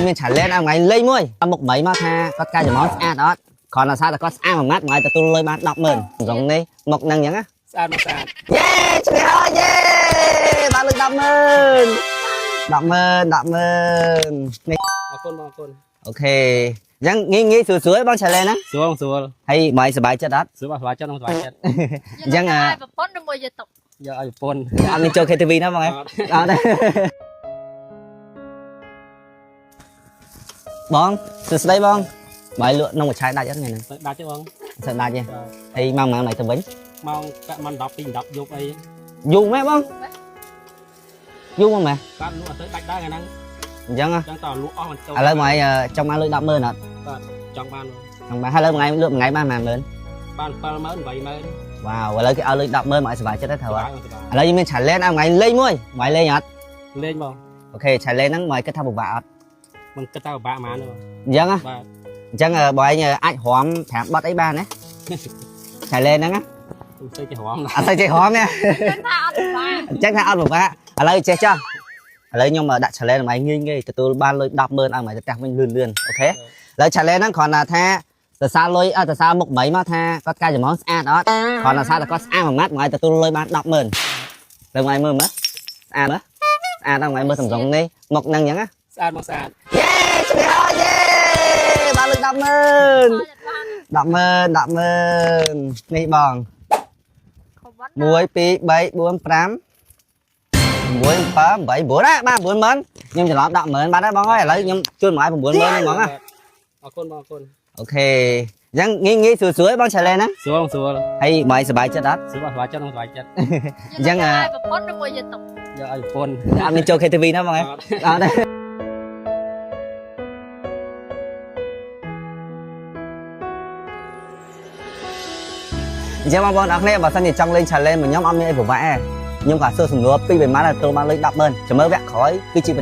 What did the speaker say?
យើងមាន challenge ឲ្យថ្ងៃលេងមួយមុខមីមកថាគាត់កែច្មោះស្អាតអត់គ្រាន់តែថាតែគាត់ស្អាតមួយម៉ាត់មកឲ្យទទួលលុយបាន100000ត្រង់នេះមុខនឹងអញ្ចឹងណា ស្អាតមកស្អាត យេឈ្នះហើយយេបានលុយ100000 100000 100000នេះ អរគុណបងអរគុណ OK អញ្ចឹងងាយងាយស្រួលស្រួលបង challenge ណា ស្រួលបងស្រួល ហើយមកឲ្យសប្បាយចិត្តអត់ ស្រួលបងសប្បាយចិត្តបងសប្បាយចិត្ត អញ្ចឹង ឲ្យប្រពន្ធឬមួយយកទុក យកឲ្យប្រពន្ធ អត់មានចូល KTV ណាបងឯង អត់ អត់ទេបងសួស្តីបងបាយលក់នំកញ្ឆែដាច់អត់ថ្ងៃហ្នឹង ទៅដាច់ទេបង សើដាច់ទេ បាទ ហើយម៉ោងម៉ោងไหนទៅវិញ ម៉ោងកាក់ម៉ោង10ពី10យប់អី យូរម៉េះបងយូរមកម៉េះ បាទលក់អត់ទៅដាច់ដែរថ្ងៃហ្នឹង អញ្ចឹងហ៎ ចឹងតលក់អស់មិនចូល ឥឡូវមកចង់បានលុយ100000អត់ បាទចង់បានបង ចង់បានហើយឥឡូវមួយថ្ងៃលក់មួយថ្ងៃបានប៉ុន្មាន បាន70000 80000 វ៉ាវឥឡូវគេឲ្យលុយ100000មកឲ្យសប្បាយចិត្តទៅត្រូវ ស អត់ ប្បាយបងសប្បាយ ឥឡូវយើងមាន challenge ឲ្យមួយថ្ងៃលេងមួយមួយលេងអត់ លេងបង OK challenge ហ្នឹងមកឲ្យគិតថាពិបាកអត់ មិនគិតថាពិបាកហ្មងទេបង អញ្ចឹងហ៎ បាទ អញ្ចឹងបើឯងអាចរាំ5បទអីបានណា challenge ហ្នឹងណា មិនសូវចេះរាំណា អត់សូវចេះរាំទេ ចឹងថាអត់ពិបាក អញ្ចឹងថាអត់ពិបាកឥឡូវចេះចុះឥឡូវខ្ញុំដាក់ challenge ឲ្យងាយងាយទទួលបានលុយ100000ឲ្យមកទៅផ្ទះវិញលឿនលឿន OK ឥឡូវ challenge ហ្នឹងគ្រាន់តែថាសរសើរលុយអត់សរសើរមុខមីមកថាគាត់កែច្មោះស្អាតអត់គ្រាន់តែថាតែគាត់ស្អាតមួយម៉ាត់មកឲ្យទទួលលុយបាន100000លើមកឲ្យមើលមើលស្អាតមើលស្អាតដល់មកឲ្យមើលសម្រងនេះមុខហ្នឹងអញ្ចឹងណា ស្អាតមកស្អាត យេឈ្នះហើយយេបានលុយ100000 100000 100000នេះបង ខវ៉ាន់ 1 2 3 4 5 6 7 8 9ណាបាទ90000ខ្ញុំច្រឡំ100000បាត់ហើយបងអើយឥឡូវខ្ញុំជូនមកឲ្យ90000ហ្នឹងហ្មងណា អរគុណបងអរគុណ OK អញ្ចឹងងាយងាយស្រួលស្រួលបង challenge ណា ស្រួលបងស្រួល ហើយមកឲ្យសប្បាយចិត្តអត់ ស្រួលបងសប្បាយចិត្តបងសប្បាយចិត្ត អញ្ចឹង ឲ្យប្រពន្ធឬមួយយកទុក យកឲ្យប្រពន្ធ អត់មានចូល KTV ណាបងឯង អត់ អត់ទេអញ្ចឹងបងប្អូនអរគ្នាបើសិនជាចង់លេង challenge មួយខ្ញុំអត់មានអីពិបាកទេខ្ញុំក៏សួរសំណួរពីរបីម៉ាត់ហើយទទួលបានលុយ100000ចាំមើលវគ្គក្រោយគឺជា